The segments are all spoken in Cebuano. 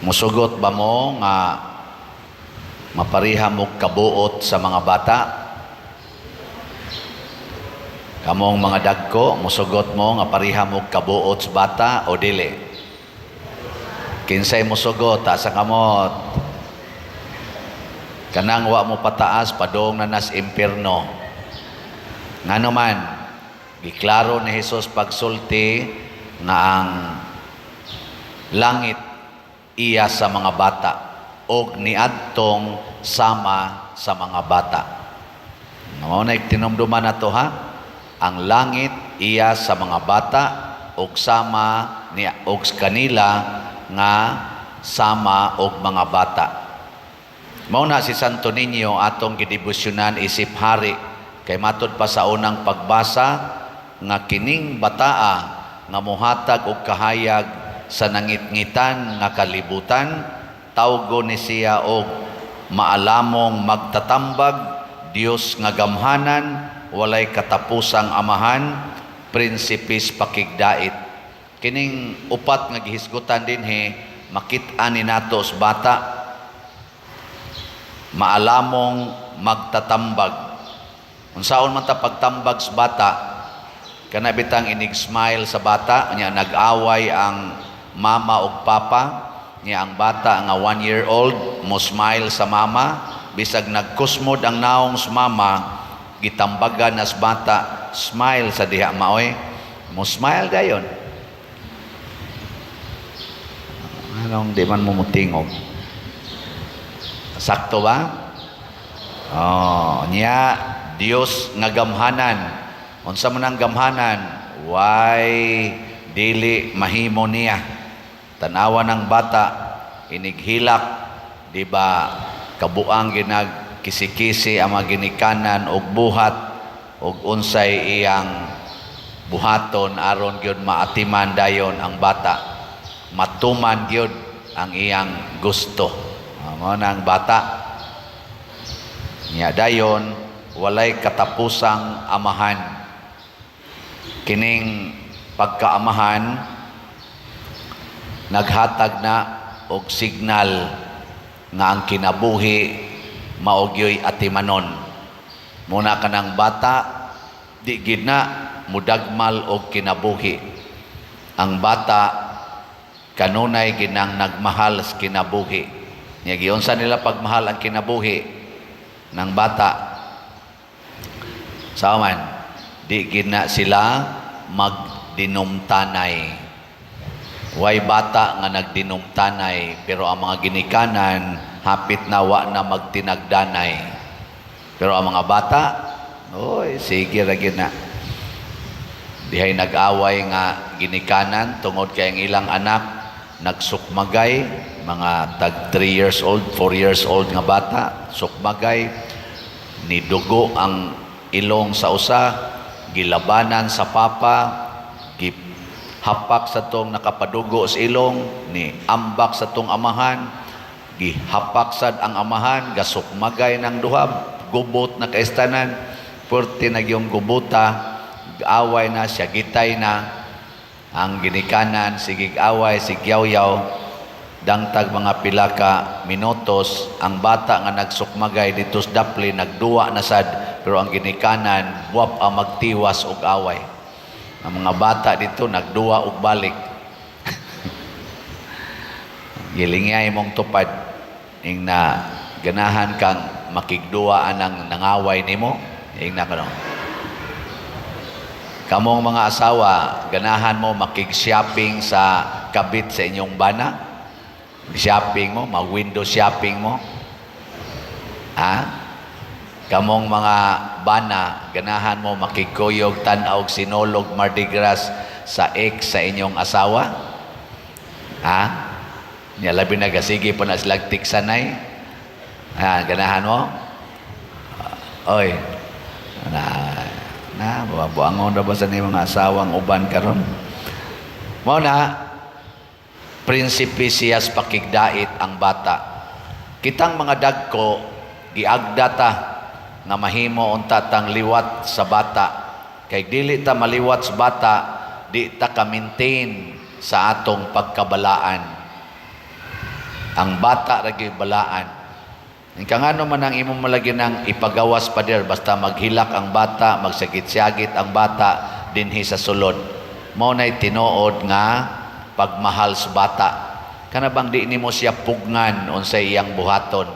Musugot ba mo nga mapareha mo kabuot sa mga bata? Kamong mga dagko, musugot mo nga pareha mo kabuot sa bata o dili? Kinsay musugot, taas ang kamot. Kanang wa mo pataas, padong na nas impierno. Ngano man, giklaro ni Jesus pagsulti nga ang langit iya sa mga bata og niadtong sama sa mga bata. Mao na tinumduman nato, ha. Ang langit iya sa mga bata og sama ni og kanila nga sama og mga bata. Mao na si Santo Niño atong gidebosyonan isip hari kay matud pa sa unang pagbasa nga kining bataa nga mohatag og kahayag sa nangitngitan nga kalibutan, tawgo ni siya og maalamong magtatambag, Dios nga gamhanan, walay katapusang Amahan, Prinsipes pakigdait. Kining upat nga gihisgutan dinhi, makit-an ni nato sa bata. Maalamong magtatambag. Unsaon man ta pagtambag sa bata? Kana bitang inig smile sa bata, nya nag-away ang mama ug papa, niya ang bata nga 1 year old mo smile sa mama bisag nagkusmod ang naong sa mama, gitambagan nas bata, "Smile sa diha, maoy." Mo smile dayon. Anong di man mo mutingog? Sakto ba? Oh, niya Dios nga gamhanan. Unsa man ang gamhanan? Way dili mahimo niya. Tanawa ng bata inighilak, di ba? Kabuang ginag kisi-kisi ang mga ginikanan og buhat og unsay iyang buhaton aron gyud maatiman dayon ang bata, matuman gyud ang iyang gusto. Mao na ang bata. Nya dayon, walay katapusang Amahan. Kining pagkaamahan naghatag na og signal nga ang kinabuhi mao gyoy atimanon. Muna kanang bata di gid na mudagmal og kinabuhi. Ang bata kanunay ginang nagmahal sa kinabuhi. Nya giunsa nila pagmahal ang kinabuhi ng bata? Sa man di gid na sila magdinumtanay. Way bata nga nagdinumtanay, pero ang mga ginikanan hapit na wa na magtinagdanay. Pero ang mga bata, oy, sige ra gyud na. Dihay nag-away nga ginikanan tungod kay ang ilang anak nagsukmagay, mga tag 3 years old, 4 years old nga bata, sukmagay, nidugo ang ilong sa usa, gilabanan sa papa, gihapak sa tong nakapadugo sa ilong, ni ambak sa tong amahan, gihapak sad ang amahan, gasukmagay ng duha, gubot na kaistanan, purti na yung gubuta, away na siya, gitay na ang ginikanan, sigig away, sigyaw-yaw, dangtag mga pila ka minutos, ang bata nga nagsukmagay dito sa dapli, nagduwa na sad, pero ang ginikanan, buwap ang magtiwas og away. Ang mga bata dito, nagduwa og balik. Gilingay mong tupad, ing na ganahan kang makigduwa anang nangaway nimo, ing na kano. Kamong mga asawa, ganahan mo makig-shopping sa kabit sa inyong bana? Shopping mo, mag-window shopping mo? Ha? Kamong mga bana, ganahan mo makigkuyog tan-aw og Sinulog, Mardi Gras sa ex sa inyong asawa? Ha? Nya labi na gasige pa na silag tiksanay? Ha, ganahan mo? Oy. Na na buangon ra ba sa ni mga asawang uban karon? Mao na prinsipe siyas pakigdait ang bata. Kitang mga dagko, giagda ta nga mahimo unta tang liwat sa bata. Kay dili ta maliwat sa bata, di ta ka maintain sa atong pagkabalaan. Ang bata ra gyud balaan. Ika ngano man ang imong malagi nang ipagawas, pader, basta maghilak ang bata, magsagit-syagit ang bata dinhi sa sulod. Mao nay tinuod nga pagmahal sa bata. Kana bang di nimo siya pugngan unsay iyang buhaton.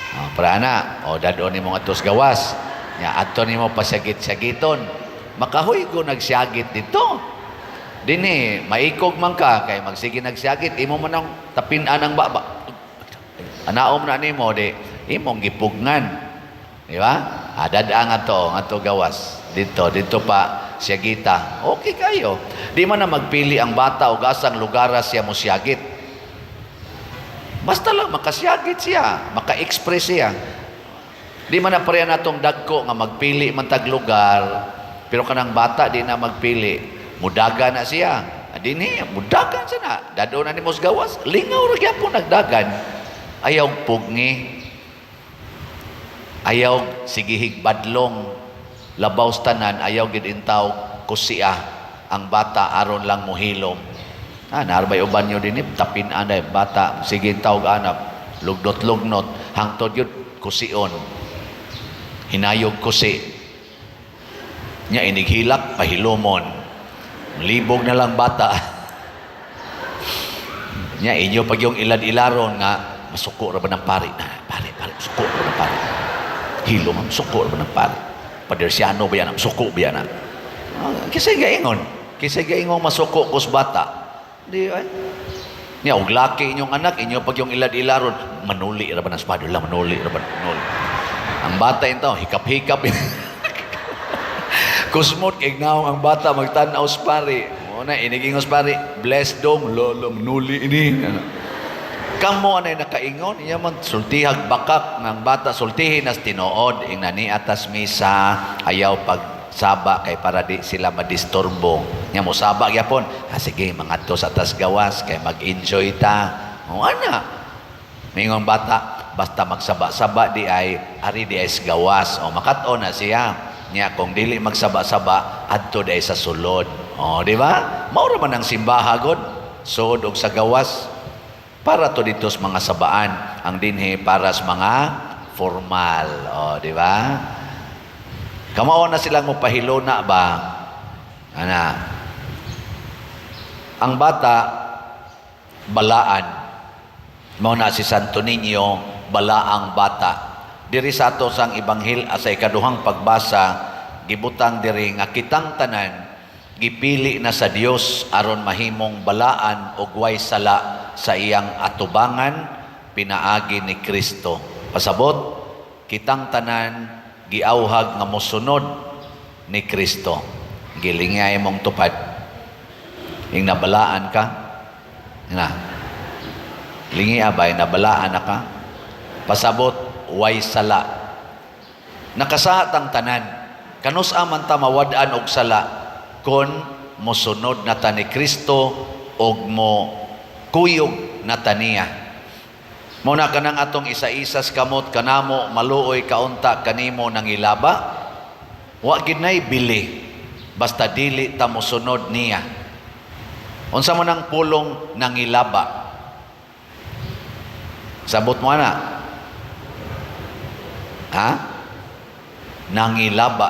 Oh, para ana, o dadon nimo ngadto sa gawas. Nya adto nimo pasagit-sagiton. Makahuygo nagsyagit dito. Dinhi maikog man ka kay magsige nagsyagit, imo man ang tapin-an ang baba. Anaom na nimo di imong gipugngan. Di ba? Ah, dad-a ngadto, ngadto gawas. Dito, dito pa siyagita. Okay kayo. Di man na magpili ang bata og asang lugar siya mo siyagit. Basta lang makasyagit siya, maka-express siya. Di man na pareha natong dagko nga magpili man tag lugar, pero kanang bata di na magpili. Mudaga na siya. Ah, dinhi, mudagan siya na. Dad-on na nimo sa gawas, lingaw ra gyapon nagdagan. Ayaw pugni. Ayaw sigihig badlong. Labaw sa tanan, ayaw gid intaw kusia ang bata aron lang mohilom. Ah, narbay uban nyo din tapin anay bata sige tawag anap lugdot-lugnot hangtod yun kusion, hinayog kusi nya, inighilak pahilomon, libog na lang bata nya. Inyo pag yung ilad-ilaron nga masuko ra ba ng pari na pare pare, suko ra ba ng pare, hilom, suko ra ba ng pare, padersyano ba yan, suko ba yan? Ah, kisay gaingon masuko kus bata di ay. Nya og laki inyong anak, inyo pag yung ilad-ilaron, manuli ra ba ng espada lang, manuli ra ba, manuli. Ang bata intaw hikap-hikap. Kusmot kay naong ang bata magtan-aw sa pari. Mo na inigingos pari, bless dong lolo, manuli ini. Ano. Kamo anay nakaingon, iya man sultihag bakak ng bata, sultihin nas tinuod ingna ni atas misa, ayaw pag saba kay para di sila madisturbo. Nya mo saba gyapon. Ah, sige, mangadto sa tas gawas kay mag-enjoy ta. O ana. Mingon bata, basta magsaba-saba di ay ari di ay sa gawas. O makat-on na siya. Nya kung dili magsaba-saba, adto di ay sa sulod. O di ba? Mao ra man ang simbaha god. Sud og sa gawas. Para to dito sa mga sabaan, ang dinhi para sa mga formal. O, di ba? Kamao na silang mopahilona ba? Ana. Ang bata balaan. Mao na si Santo Niño, balaang bata. Diri sa ato sang Ebanghel sa ikaduhang pagbasa, gibutang diri nga kitang tanan gipili na sa Dios aron mahimong balaan ug way sala sa iyang atubangan pinaagi ni Kristo. Pasabot, kitang tanan giawhag nga mosunod ni Kristo. Gilingay mong tupad. Ing nabalaan ka, na. Lingi abay, nabalaan na ka. Pasabot, way sala. Nakasahat ang tanan. Kanus man ta mawad-an og sala kon mosunod na ta ni Kristo og mo kuyog na ta niya. Mo na kanang atong isa-isas kamot kanamo, maluoy kaunta kanimo nangilaba. Wa gid nay bili basta dili ta mosunod niya. Unsa man ang pulong nangilaba? Sabot mo ana. Ha? Nangilaba.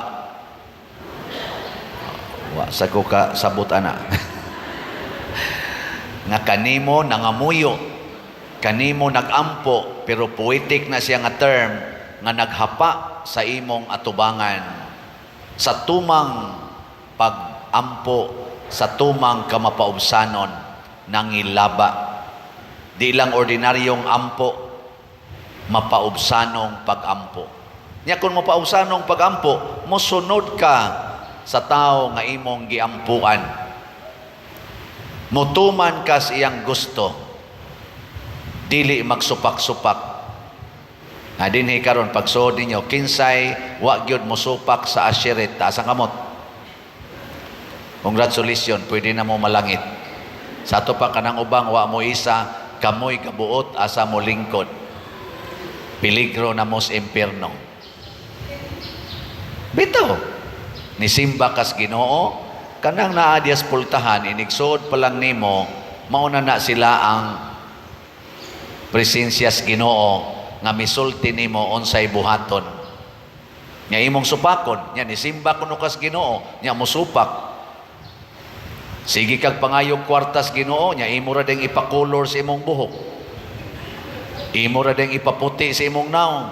Wa sa ko ka sabot ana. Nga kanimo nangamuyo, kanimo nagampo, pero poetic na siya nga term nga naghapa sa imong atubangan sa tumang pagampo, sa tumang kamapaubsanon, nangilaba. Di lang ordinaryong ampo, mapaubsanong pagampo. Nya kung mapaubsanong pagampo, mosunod ka sa tao nga imong giampuan, mutuman ka sa iyang gusto, dili magsupak-supak. Ha, dinhi karon pagsuod ninyo, kinsay wa gyud mosupak sa asherit, taas ang kamot. Congratulations, pwede na mo malangit. Sa ato pa kanang ubang wa mo isa, kamoy kabuot asa mo lingkod. Peligro na mo sa impierno. Bitaw. Nisimba kas Ginoo, kanang naa diyas pultahan, inigsuod pa lang nimo, mauna na sila ang Presensya sa Ginoo nga misulti nimo unsay buhaton. Nya imong supakon, nya nisimba kuno kas Ginoo, nya musupak. Sige kag pangayog kwartas Ginoo, nya imo ra ding ipakolor sa imong buhok. Imo ra ding ipaputi sa imong naong.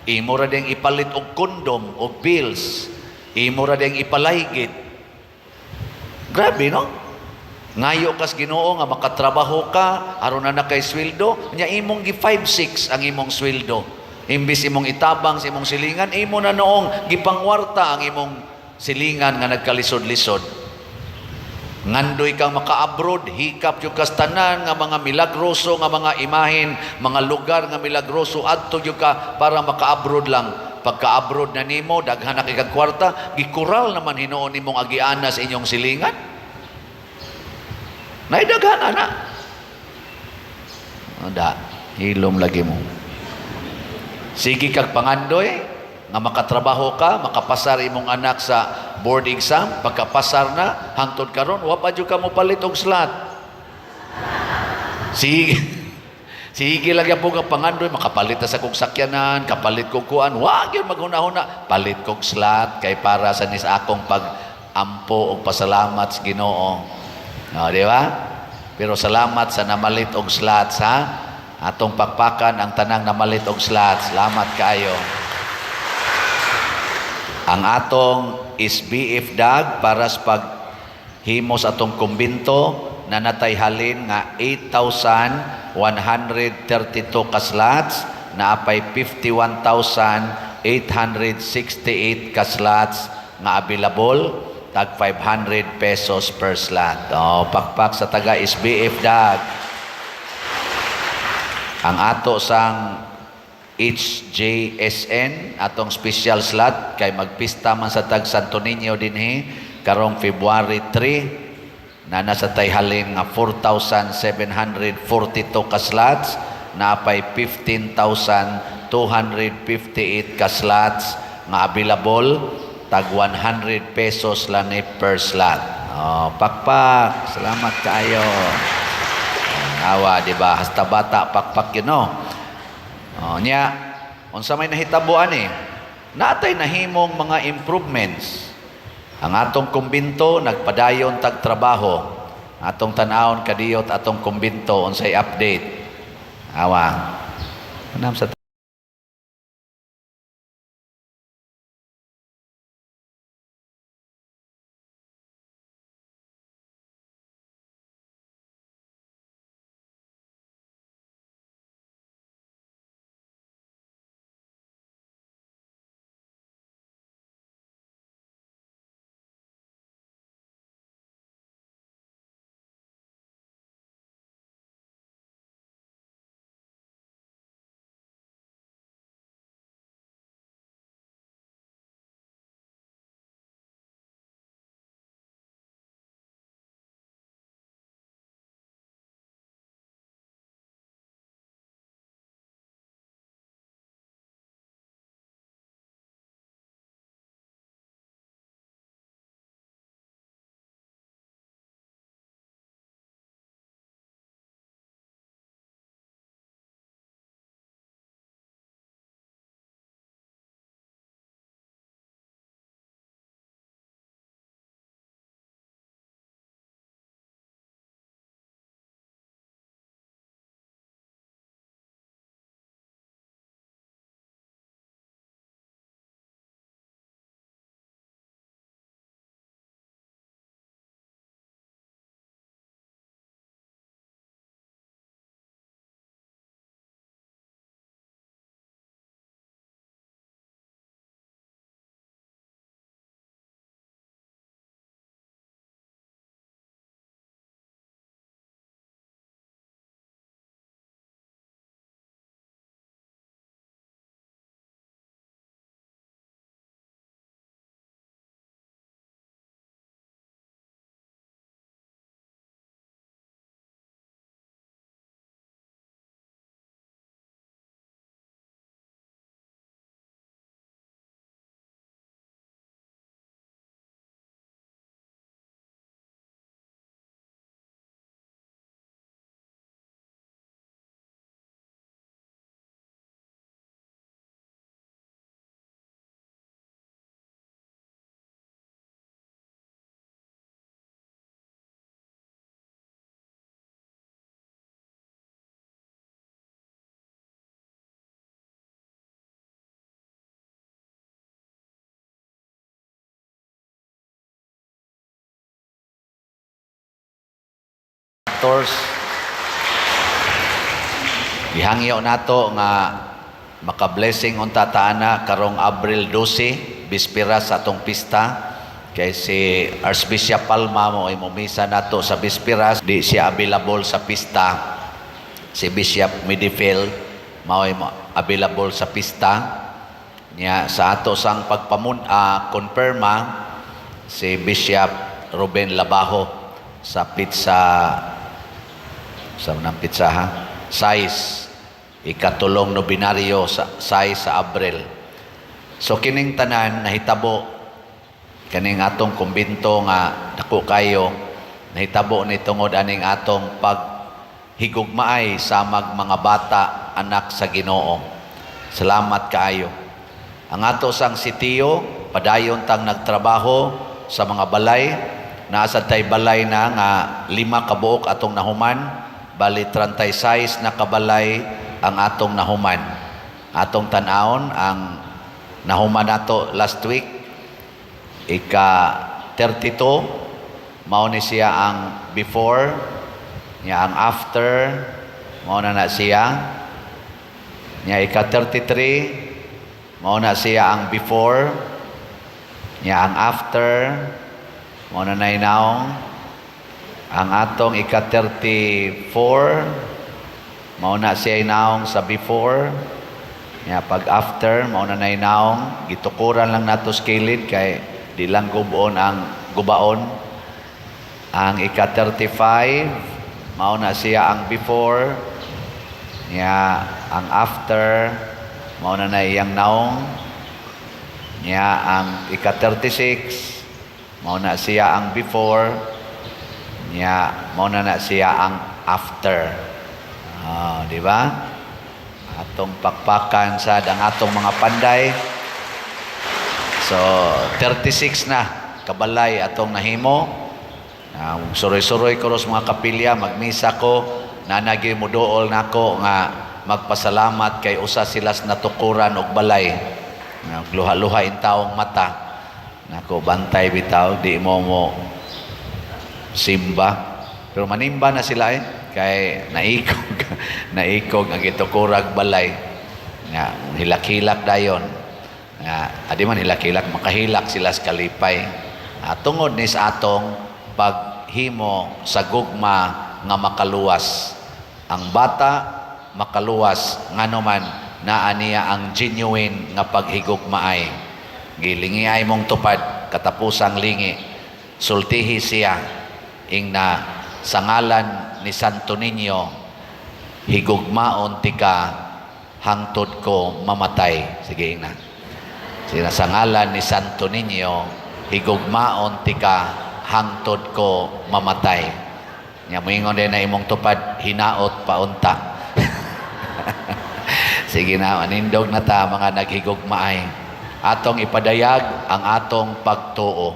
Imo ra ding ipalit og kondom og pills. Imo ra ding ipalaygit. Grabe, no? Ngayo kas Ginoo nga makatrabaho ka aron na kay sweldo, nya imong gi 5-6 ang imong sweldo. Imbis imong itabang sa imong silingan, imo na noong gipangwarta ang imong silingan nga nagkalisod-lisod. Ngandoy kang maka-abroad, hikap jud kas tanan nga mga milagroso nga mga imahen, mga lugar nga milagroso, adto jud ka para maka-abroad lang. Pagka-abroad na nimo, daghan na kay kag kwarta, gikural naman hinuon nimong agiana sa inyong silingan. Naidaghan ana. Ada, hilom lagi mo. Sige kag pangandoy nga makatrabaho ka, makapasar imong anak sa board exam, pagkapasar na, hangtod karon wa pa jud ka mopalit og slot. Sige. Sige lang po nga pangandoy, makapalit na sa kong sakyanan, kapalit kog kuan, wa gyud maghuna-huna, palit kog slot kay para sa nis akong pag-ampo og pasalamat sa Ginoo. No, di ba? Pero salamat sa namalit og slots, ha? Atong pakpakan ang tanang namalit og slots. Salamat kaayo. Ang atong SBF DAG para sa paghimos atong kumbinto na natay halin nga 8,132 ka slots na apay 51,868 ka slots nga available, tag 500 pesos per slot. Oh, pakpak sa taga SBF DAG. Ang ato sang HJSN, atong special slot kay magpista man sa tag Santo Niño dinhi karong February 3, na nasa tay halin nga 4,742 ka slots na apay 15,258 ka slots nga available, tag 100 pesos lang ni per slot. Oh, pakpak. Salamat kaayo. Awa, di ba? Hasta bata pakpak yun, no? Oh, nya, unsa may nahitabo ani? Natay nahimong mga improvements. Ang atong kumbinto nagpadayon tag trabaho. Atong tan-awon kadiyot atong kumbinto, unsay update. Awa. Anam sa pastors. Gihangyo nato nga maka-blessing unta ta ana karong Abril 12, bispera sa atong pista, kay si Archbishop Palma mo ay mumisa nato sa bispiras, di siya available sa pista. Si Bishop Midifel mao ay available sa pista niya. Sa ato sang pagpamun konfirma, si Bishop Ruben Labajo sa pizza sa nang pizza ha size ikatulong nobinaryo sa size sa Abril. So kining tanan nahitabo, kaning atong kumbinto nga dako kayo, nahitabo ni tungod aning atong paghigugmaay sa mga bata, anak sa Ginoo. Salamat kaayo. Ang ato sang sitio, padayon tang nagtrabaho sa mga balay. Naa sad tay balay na nga 5 kabuok atong nahuman. Bali 36 na kabalay ang atong nahuman. Atong tan-awon ang nahuman nato last week, ika 32. Mao ni siya ang before niya, ang after mao na na siya niya. Ika 33, mao na siya ang before niya, ang after mao na naong. Ang atong ika 34, mao na siya naong sa before niya, pag after mao na naong. Gitukuran lang nato sa kilid kay di lang gubon ang gubaon. Ang ika 35, mao na siya ang before niya, ang after mao na na iyang naong niya. Ang ika 36, mao na siya ang before niya, mao na na siya ang after. Ah, di ba? Atong pakpakan sad ang atong mga panday. So 36 na kabalay atong nahimo. Suroy-suroy ko ros mga kapilya, magmisa ko, nanagi muduol nako nga magpasalamat kay usa sila sa natukuran og balay. Luha-luha in taong mata. Nako, bantay bitaw, di mo mo simba. Pero manimba na sila eh kay naikog naikog ang gitukurag balay. Nga hilak-hilak dayon. Nga adi man hilak-hilak, makahilak sila sa kalipay. Tungod ni sa atong paghimo sa gugma nga makaluwas. Ang bata makaluwas ngano man naa niya ang genuine nga paghigugmaay. Gilingi ay mong tupad katapusang lingi. Sultihi siya ingna, "Sa ngalan ni Santo Niño, higugmaon tika hangtod ko mamatay." Sige, ingna. Sige, "Sa ngalan ni Santo Niño, higugmaon tika hangtod ko mamatay." Nya moingon din na imong tupad, "Hinaot paunta." Sige na, manindog na ta, mga naghigugmaay. Atong ipadayag ang atong pagtuo.